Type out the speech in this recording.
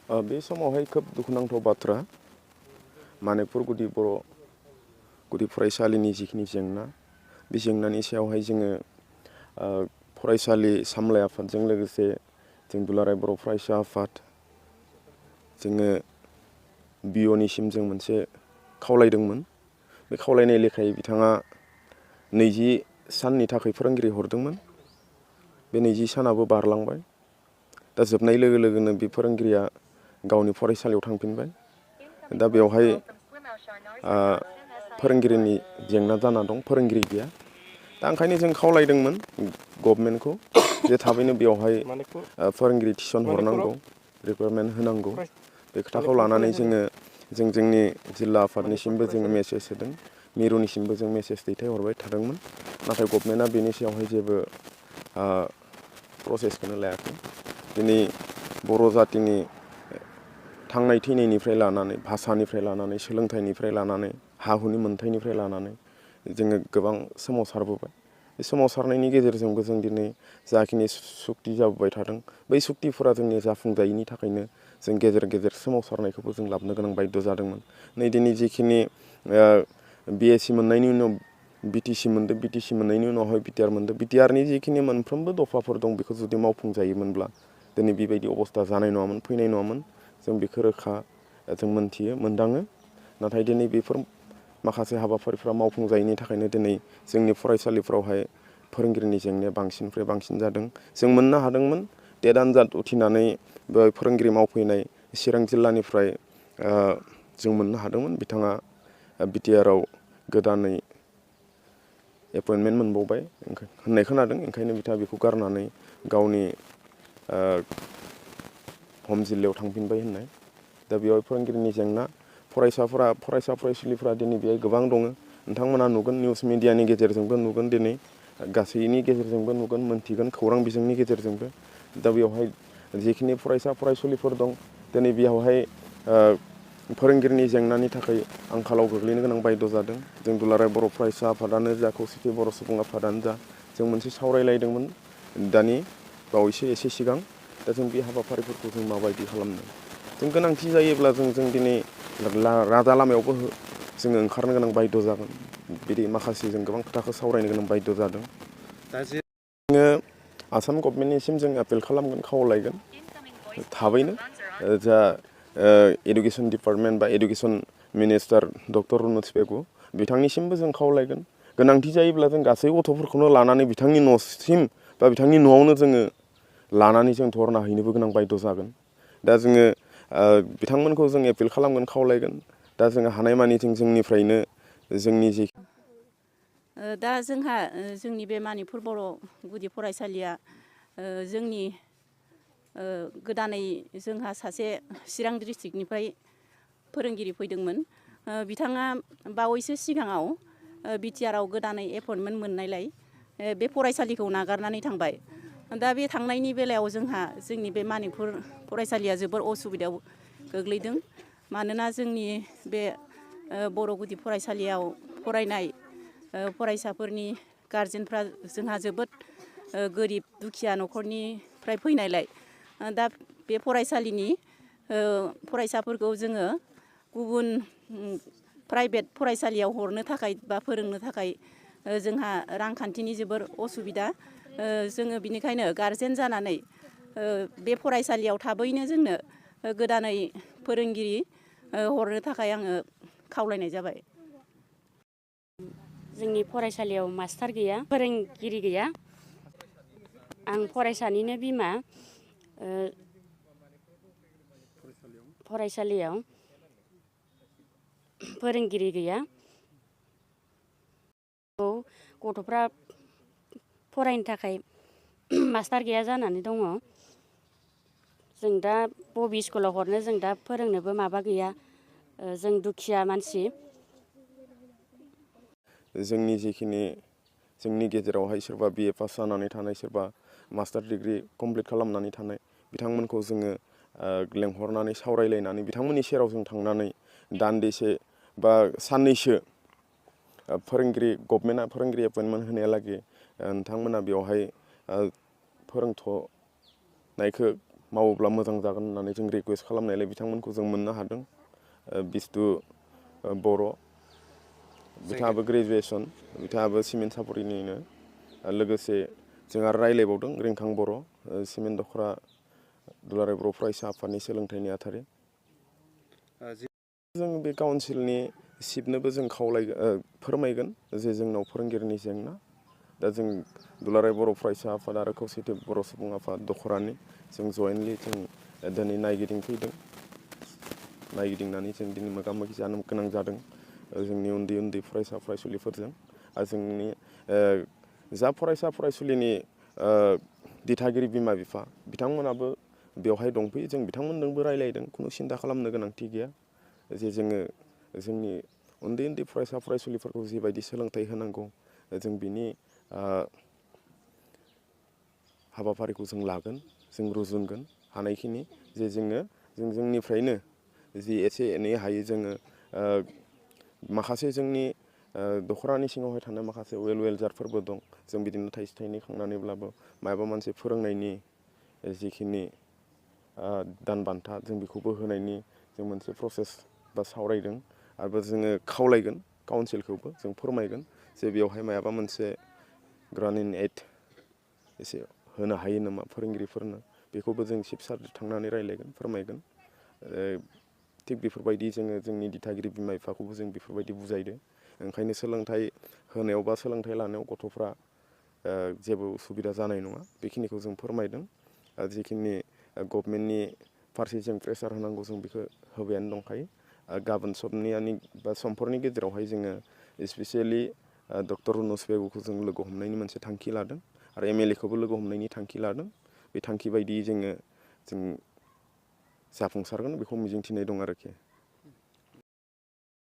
बे समावहाय खोब दुखुनांथाव बाथ्रा मानिकपुर गुदि फरायसालिनि जिखिनि जेंना बे जेंनानि सायावहाय जोङो फरायसालि सामलाय आफादजों लोगोसे जों दुलाराय बर' फरायसा आफाद जोङो बिअनिसिम जों मोनसे खावलायदोंमोन। बे खावलायनाय लेखायै बिथाङा 20 साननि थाखाय फोरोंगिरि हरदोंमोन। बे 20 सानाबो बारलांबाय। दा जोबनाय लोगो लोगोनो बे फोरोंगिरिया गावनि फरायसालियाव थांफिनबाय। दा बेवहाय फोरोंगिरिनि जेंना जाना दं, फोरोंगिरि गैया। दा ओंखायनो जों खावलायदोंमोन गभर्नमेन्टखौ जे थाबैनो बेवहाय फोरोंगिरि थिसन हरनांगौ, रिक्रुटमेन्ट होनांगौ। बे खोथाखौ लानानै जोंनि जिल्ला आफादनिसिमबो जोङो मेसेज होदों, मिरुनिसिमबो जों मेसेज दैथायहरबाय थादोंमोन। नाथाय गभर्नमेन्टआ बेनि सायावहाय जेबो प्रसेसखौनो लायाखै। दिनै बर' जातिनि थांनाय थैनायनिफ्राय लानानै, भाषानिफ्राय लानानै, सोलोंथाइनिफ्राय लानानै, हा-हुनि मोन्थाइनिफ्राय लानानै जोङो गोबां सोमावसारबोबाय। बे सोमावसारनायनि गेजेरजोंबो जों दिनै जाखिनि सुक्ति जाबोबाय थादों, बै सुक्तिफोरा जोंनि जाफुंजायैनि थाखायनो जों गेजेर गेजेर सोमावसारनायखौबो जों लाबोनो गोनां बायद' जादोंमोन। नै दिनै जिखिनि बिएसि मोननायनि उनाव बिटिसि मोनदों, बिटिसि मोननायनि उनावहाय बिटिआर मोनदों। बिटिआरनि जिखिनि मोनफ्रोमबो दफाफोर दं बेखौ जुदि मावफुंजायोमोनब्ला दिनै बेबायदि अबस्था जानाय नङामोन, फैनाय नङामोन। जों बेखौ रोखा जों मोनथियो, मोनदाङो। नाथाय दिनै बेफोर माखासे हाबाफारिफ्रा मावफुंजायैनि थाखायनो दिनै जोंनि फरायसालिफ्रावहाय फोरोंगिरिनि जेंनाया बांसिननिफ्राय बांसिन जादों। जों मोननो हादोंमोन टेट आनजाद उथ्रिनानै फोरोंगिरि मावफैनाय चिरां जिल्लानिफ्राय जों मोननो हादोंमोन। बिथाङा बिटिआरआव गोदानै एपइन्टमेन्ट मोनबावबाय होननाय खोनादों। ओंखायनो बिथाङा बेखौ गारनानै गावनि हम जिल्लायाव थांफिनबाय होननाय। दा बेवहाय फोरोंगिरिनि जेंना, फरायसा फरायसुलिफ्रा दिनै बेहाय गोबां दङ। नोंथांमोना नुगोन, निउस मिडियानि गेजेरजोंबो नुगोन, दिनै गासैनि गेजेरजोंबो नुगोन, मोनथिगोन, खौरां बिजोंनि गेजेरजोंबो। दा बेवहाय जिखिनि फरायसुलिफोर दं, दिनै बेवहाय फोरोंगिरिनि जेंनानि थाखाय आंखालाव गोग्लैनो गोनां बायद' जादों। जों दुलाराय बर' फरायसा आफादानो जा, खौसेथि बर' सुबुं आफादानो जा, जों मोनसे सावरायलायदोंमोन दानि बावैसो एसे सिगां। दा जों बे हाबाफारिफोरखौ जों माबायदि खालामनो, जों गोनांथि जायोब्ला जों दिनै राजा लामायावबो जोङो ओंखारनो गोनां बायद' जागोन। बिदि माखासे जों गोबां खोथाखौ सावरायनो गोनां बायद' जादों। दा जोङो आसाम गभर्नमेन्टनिसिम जों आपिल खालामगोन, खावलायगोन थाबैनो जा एडुकेसन डिपार्टमेन्ट बा एडुकेसन मिनिस्टार डक्टर रुनुज पेगु बिथांनिसिमबो जों खावलायगोन। गोनांथि जायोब्ला जों गासै गथ'फोरखौनो लानानै बिथांनि न'सिम बा बिथांनि न'आवनो जोङो लानानै जों धरना हैनोबो गोनां बायद' जागोन। दा जोङो बिथांमोनखौ जों एपिल खालामगोन, खावलायगोन। दा जोङो हानायमानि जोंनिफ्रायनो जोंनि जि दा जोंहा जोंनि बे मानिकपुर बर' गुदि फरायसालिया जोंनि गोदानै जोंहा सासे चिरां डिस्ट्रिक्टनिफ्राय फोरोंगिरि फैदोंमोन। बिथाङा बावैसो सिगाङाव बिटिआरआव गोदानै एपइन्टमेन्ट मोननायलाय बे फरायसालिखौ नागारनानै थांबाय। दा बे थांनायनि बेलायाव जोंनि बे मानिकपुर फरायसालिया जोबोर असुबिदायाव गोग्लैदों। मानोना जोंनि बे बर' गुदि फरायसालियाव फरायनाय फरायसाफोरनि गारजेनफ्रा जोंहा जोबोद गोरिब दुखिया न'खरनिफ्राय फैनायलाय दा बे फरायसालिनि फरायसाफोरखौ जोङो गुबुन प्राइभेट फरायसालियाव हरनो थाखाय बा फोरोंनो थाखाय जोंहा रांखान्थिनि जोबोर असुबिदा। जोङो बिनिखायनो गारजेन जानानै बे फरायसालियाव थाबैनो जोंनो गोदानै फोरोंगिरि हरनो थाखाय आङो खावलायनाय जाबाय। जोंनि फरायसालियाव मास्टार गैया, फोरोंगिरि गैया। आं फरायसानिनो बिमा। फरायसालियाव फोरोंगिरि गैया। गथ'फ्रा फरायनो थाखाय मास्टार गैया जानानै दङ। जों दा बबे स्कुलाव हरनो, जों दा फोरोंनोबो माबा गैया। जों दुखिया मानसि। जोंनि गेजेरावहाय सोरबा बिए पास जानानै थानाय, सोरबा मास्टार डिग्रि कमप्लिट खालामनानै थानाय बिथांमोनखौ जोङो लेंहरनानै सावरायलायनानै बिथांमोननि सेराव जों थांनानै दान्दिसे बा साननैसो गभर्नमेन्टआ फोरोंगिरि एपइन्टमेन्ट होनायालागै नोंथांमोना बेवहाय फोरोंथ'नायखौ मावोब्ला मोजां जागोन होननानै जों रिकुवेस्ट खालामनायलाय बिथांमोनखौ जों मोननो हादों। बिस्तु बर' बिथाङाबो ग्रेजुवेसन, बिथाङाबो सिमेन्ट सापरिनिनो। लोगोसे जों आरो रायज्लायबावदों रिंखां बर', सिमेन्ट दख'रा दुलाराय बर' फरायसा आफादनि सोलोंथाइ नेहाथारि। जों बे काउन्सिलनि सिटनोबो जों फोरमायगोन जे जोंनाव फोरोंगिरिनि जेंना। दा जों दुलाराय बर' फरायसा आफाद आरो खौसेथि बर' सुबुं आफाद दख'रानि जों जयेन्टलि जों दिनै नायगिदिंफैदों। नायगिदिंनानै जों दिनै मोगा मोगि जानो गोनां जादों जोंनि उन्दै उन्दै फरायसा फरायसुलिफोरजों। आरो जोंनि जा फरायसा फरायसुलिनि दिथागिरि बिमा बिफा बिथांमोनाबो बेवहाय दंफैयो। जों बिथांमोनजोंबो रायज्लायदों, खुनु सिन्था खालामनो गोनांथि गैया जे जोङो जोंनि उन्दै उन्दै फरायसा फरायसुलिफोरखौ जिबायदि सोलोंथाइ होनांगौ जों बिनि हाबाफारिखौ जों लागोन, जों रुजुनगोन हानायखिनि जे जों जोंनिफ्रायनो जि एसे एनै हायो जोङो माखासे जोंनि दख'रानि सिङावहाय थानाय माखासे वेलजारफोरबो दं। जों बिदिनो थाइसे थाइनै खांनानैब्लाबो माबा मोनसे फोरोंनायनि जिखिनि दान बान्था जों बेखौबो होनायनि जों मोनसे प्रसेस बा सावरायदों। आरो जोङो खावलायगोन काउन्सिलखौबो जों फोरमायगोन जे बेवहाय मायाबा मोनसे ग्रान्ट इन एड एसे होनो हायो नामा फोरोंगिरिफोरनो, बेखौबो जों चिफ सारजों थांनानै रायज्लायगोन, फोरमायगोन। थिग बेफोरबायदि जोङो जोंनि दिथागिरि बिमा बिफाखौबो जों बेफोरबायदि बुजायदों। ओंखायनो सोलोंथाइ होनायाव बा सोलोंथाइ लानायाव गथ'फ्रा जेबो उसुबिदा जानाय नङा बेखिनिखौ जों फोरमायदों। जिखिनि गभर्नमेन्टनि फारसे जों प्रेसार होनांगौ जों बेखौ होबायानो दंखायो। गाबोन समफोरनि गेजेरावहाय जोङो स्पेसियेलि डक्टर रुनुस पेगुखौ जों लोगो हमनायनि मोनसे थांखि लादों आरो MLA खौबो लोगो हमनायनि थांखि लादों। बे थांखि बायदियै जों जाफुंसारगोन बेखौ मिजिंथिनाय दं आरोखि।